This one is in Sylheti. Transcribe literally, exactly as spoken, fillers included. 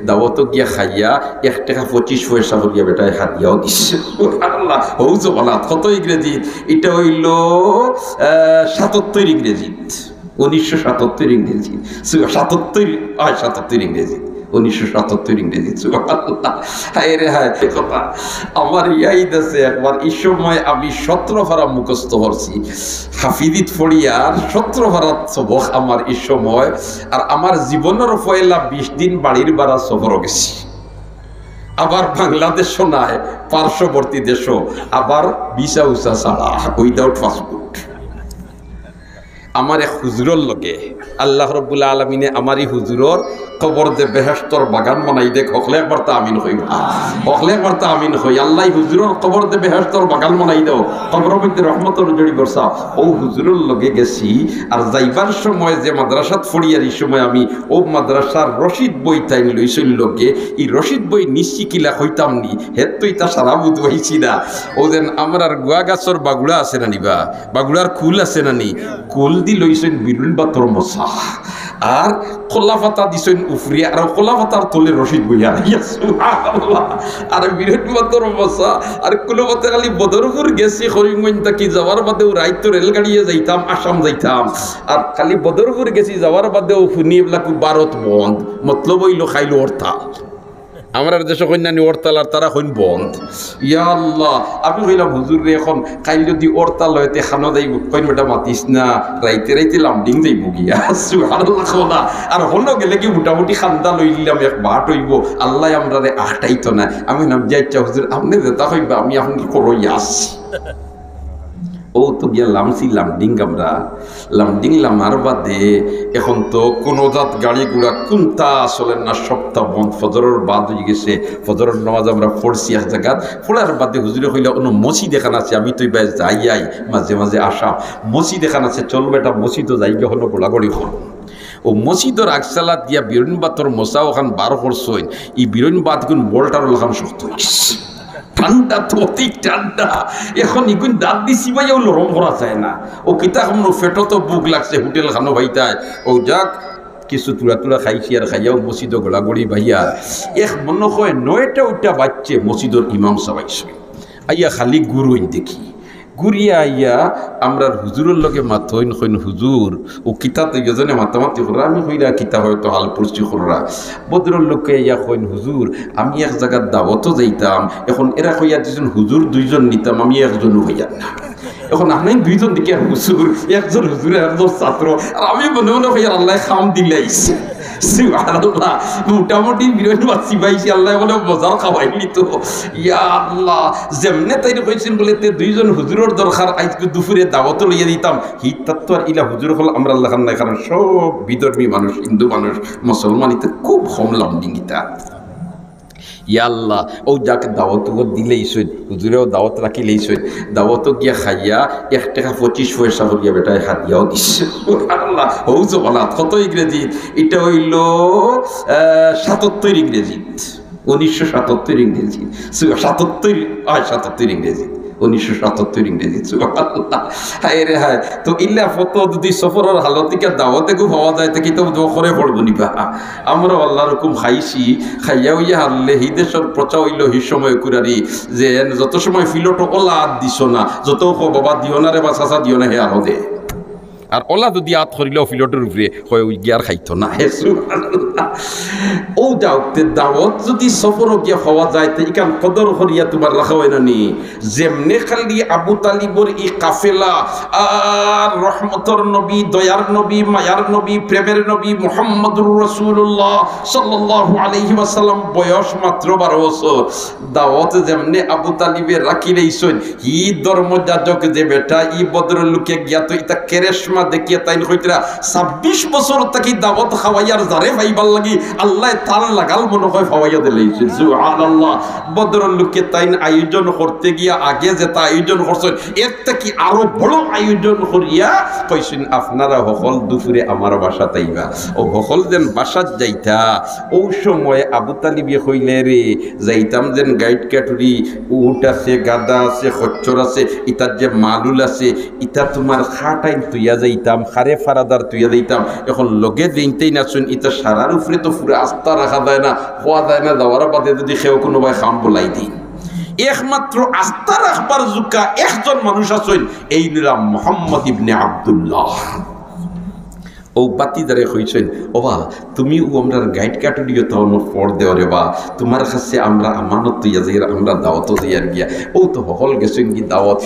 দাওয়াতো গিয়া খাইয়া এক টেকা পঁচিশ পয়সা করিয়া বেটায় হাদিয়াও দিছে। সুবহানাল্লাহ। হউ জমানাত কত ইংরেজিত? ইটা অইলো, আহ, সাতাত্তইর ইংরেজিত। উনিশশো সাতাত্তইর ইংরেজিত। সু-, সাতাত্তইর, অয়, সাতাত্তইর ইংরেজিত। উনিশশো সাতাত্তইর ইংরেজিত। সুবহানাল্লাহ। হায় রে হায়, ই কথা। আমার ইয়াদ আছে একবার, ই সময় আমি সতরো পারা মুখস্থ করছি। হাফিজিত পড়িয়ার সতরো পারাত সবক আমার ই সময়। আর আমার জীবনর পয়লা বিশ দিন বাড়ির বারা সফরো গেছি। আবার বাংলাদেশও নায়, পার্শ্ববর্তী দেশও, আবার ভিসা উসা ছাড়া, without passport। আমার এক হুজুরর লগে আল্লাহ রব্বুল আলামিনে আমার ই হুজুরর কবর দে বেহেশতর বাগান বানাই দেখ। হকলে একবার তা আমিন কইবা। হকলে একবার তা আমিন কই। আল্লাহ ই হুজুরর কবর দে বেহেশতর বাগান বানাই দেও, কবরর মধ্যে রহমতর জড়ি বরসাও। অউ হুজুরর লগে গেছি, আর যাইবার সময় যে মাদ্রাসাত পড়িয়ার ই সময় আমি, অউ মাদ্রাসার রশিদ বই তাইন লইছইন লগে, ই রশিদ বই নিশ্চি কিলা কইতাম নি, হেত তো ইতা সারা বুঝ পাইছি না। অউ যেন আমরার গুয়া গাছর বাগুড়া আছে না নি বা, বাগুড়ার কুল আছে না নি, কুল দি লইছইন বিরুন বাতর মশা, আর কলা পাতা দিছইন উফরে, আর কলা পাতার তলে রশিদ বইয়া। ইয়া সুবহানাল্লাহ। আর বিরুন বাতর মশা, আর কুলো পাতা খালি বদরপুর গেছি করিমগঞ্জ থাকি, যাওয়ার বাদেও রাইত তো রেলগাড়িয়ে যাইতাম, আসাম যাইতাম। আর খালি বদরপুর গেছি, যাওয়ার বাদেও হুনি এবলাকু ভারত বন্ধ, মতলব অইলো খাইল হরতাল। আমরার দেশো কইন না নি হরতাল, আর তারা কইন বন্ধ। ইয়া আল্লাহ, আমি কইলাম, "হুজুর রে, এখন কাইল যদি হরতাল অয়, তে খানো যাইব?" কইন, "বেটা, মাতিস না, রাইতে রাইতে লামডিং যাইব গিয়া।" সুবহানাল্লাহ, কও না। আর হনো গেলে কি মোটামুটি খান্দা লইলাম, এক বাট অইব, আল্লাহ আমরারে আখটাইতো না। আমি কইলাম, "জি আচ্ছা হুজুর, আপনে যেতা কইবা, আমি এখন কি করো ইয়াস।" অউ তো গিয়া লামছি লামডিং আমরা। লামডিং লামার বাদে এখন তো কোনো জাত গাড়ি ঘোড়া কুন্তা চলের না, সবতা বন্ধ। ফজরর বাদ অইগেছে, ফজরর নামাজ আমরা পড়ছি এক জাগাত। পড়ার বাদে হুজুরে কইলা, "অনো মসজিদ এখান আছে, আমি তো ইবায় যাই আই, মাঝে মাঝে আসাম। মসজিদ এখান আছে, চল বেটা, মসজিদো যাই গিয়া অনো গোড়াগড়ি কর।" অউ মসজিদর আগসালাত গিয়া বিরুন বাতর মশা অখান বার করছইন, ই বিরুন বাতগুন বলটার লাখান শক্ত অইগেছে। ঠান্ডা তো অতি ঠান্ডা। এখন ইগুন দাঁত দি চিবাইয়াও নরম করা যায় না। অউ কিতা কমু, পেটো তো ভুক লাগছে, হোটেল খানো পাইতায়। অউ যাক, কিছু তুড়া তুড়া খাইছি আর খাইয়াও মসজিদো গোড়াগড়ি বাইয়া। এক মনো কয় নয়টা উঠা বাজছে, মসজিদর ইমাম সাব আইছইন। আইয়া খালি ঘুরইন দেখি। ঘুরিয়া আইয়া আমরার হুজুরর লগে মাতইন, কইন, "হুজুর, অউ কিতা তো ইজনে মাতামাতি কররা।" আমি কইরা, "কিতা?" হয়তো হাল পড়ছি কররা। ভদ্রলোকে আইয়া কইন, "হুজুর, আমি এক জাগাত দাওয়াতো যাইতাম, এখন এরা কইয়া দিছইন হুজুর দুইজন নিতাম, আমি একজনও অইয়ার না। এখন আপনে দুইজন দেখি আর হুজুর, একজন হুজুর, একজন ছাত্র, আর আমি মনে মনে কইয়ার আল্লায় কাম দিলাইছে।" সুবহানাল্লাহ। মোটামুটি বিরইন বাত চিবাইছি, আল্লায় বলে মজার খাওয়াইলি তো। ইয়া আল্লাহ, যেমনে তাইন কইছইন বলে, "তে দুইজন হুজুরর দরকার, আইজকু দুপুরে দাওয়াতো লইয়া দিতাম।" হিতাত তো আর ইলা হুজুর অকল আমরার লাখান নায়, কারণ সব বিধর্মী মানুষ, হিন্দু মানুষ, মুসলমান, ইতা খুব কম লামডিং ইতা। ইয়া আল্লাহ, অউ যাক দাওয়াত উগত দিলাইছইন, হুজুরেও দাওয়াত রাখিলাইছইন, দাওয়াতো গিয়া খাইয়া এক টেকা পঁচিশ পয়সা করিয়া বেটায় হাদিয়াও দিছে। সুবহানাল্লাহ, হউ জমানাত কত ইংরেজিত? ইটা অইলো, আহ, সাতাত্তইর ইংরেজিত, উনিশশো সাতাত্তইর ইংরেজিত। সু-, সাতাত্তইর, অয়, সাতাত্তইর ইংরেজিত। উনিশশো সাতাত্তইর ইংরেজি, সুবহানাল্লাহ। হায় রে হায়, তো ইলা ফতো যদি সফরর হালত ইকা দাওয়াত এগু পাওয়া যায়, তে কিতা দোয়া করে পড়বো নি বা? আমরা আল্লাহর হুকুম খাইছি, খাইয়া অইয়া হারলে হি দেশর প্রচা অইলো হি সময় কুরারি, যে যত সময় ফিলটো অলা আত দিছো না, যত কও, "বাবা দিও না রে বা চাচা দিও না", হে আরো দে। আর অলা যদি আত করিলেও ফিলটর উপরে, কয়, "অউ গিয়া আর খাইতো না।" হে সুবহানাল্লাহ। অউ দাওয়াত, তে দাওয়াত যদি সফরো গিয়া পাওয়া যায়, তে ইখান কদর করিয়া তুমার রাখা অয় না নি? যেমনে খালি আবু তালিবর ই কাফেলা, আর রহমতর নবী, দয়ার নবী, মায়ার নবী, প্রেমের নবী মুহাম্মদুর রাসূলুল্লাহ সাল্লাল্লাহু আলাইহি ওয়াসাল্লাম, বয়স মাত্র বারো বছর। দাওয়াত যেমনে আবু তালিবে রাখিলাইছইন, ই ধর্মযাজক যে বেটা, ই ভদ্রলোকে গিয়া তো ইতা কেরেশমা দেখিয়া তাইন কইতরা, "ছাব্বিশ বছর থাকি দাওয়াত খাওয়াইয়ার যারে পাইবার লাগি আল্লায় তার লাগাল মনো কয় পাওয়াইয়া দিলাইছইন।" সুবহানাল্লাহ। ভদ্রলোকে তাইন আয়োজন করতে গিয়া আগে যেতা আয়োজন করছইন, এর থাকি আরো বড় আয়োজন করিয়া কইছইন, "আপনারা হকল দুপুরে আমার বাসাত আইবা।" অউ হকল যেন বাসাত যাইতা, অউ সময় আবু তালিবে কইলে, "রে, যাইতাম যেন গাইট কাটুরি, উট আছে, গাধা আছে, খচ্চর আছে, ইতার যে মালুল আছে, ইতা তুমার খাটাইন তুইয়া যাইতাম, খারে ফারাদার তুইয়া যাইতাম। এখন লগে যেইনতেইন আছইন, ইতা সারার উপরে তো পুরা আস্থা রাখা যায় না, হওয়া যায় না, যাওয়ার বাদে যদি কেউ কুনুবায় কাম বলাই দেয়। একমাত্র আস্থা রাখবার যোগ্য একজন মানুষ আছইন, এইন অইলা মুহাম্মদ ইবনে আব্দুল্লাহ। অউ ভাতিজারে কইছইন, "ওবা, তুমি অউ আমরার গাইড কাটুরিও তাও ন পড় দেও রে বা, তুমার কাছে আমরা আমানত তৈয়া যাই, আমরা দাওয়াতো যাইয়ার গিয়া, অউ তো হকল গেছইন গি দাওয়াত,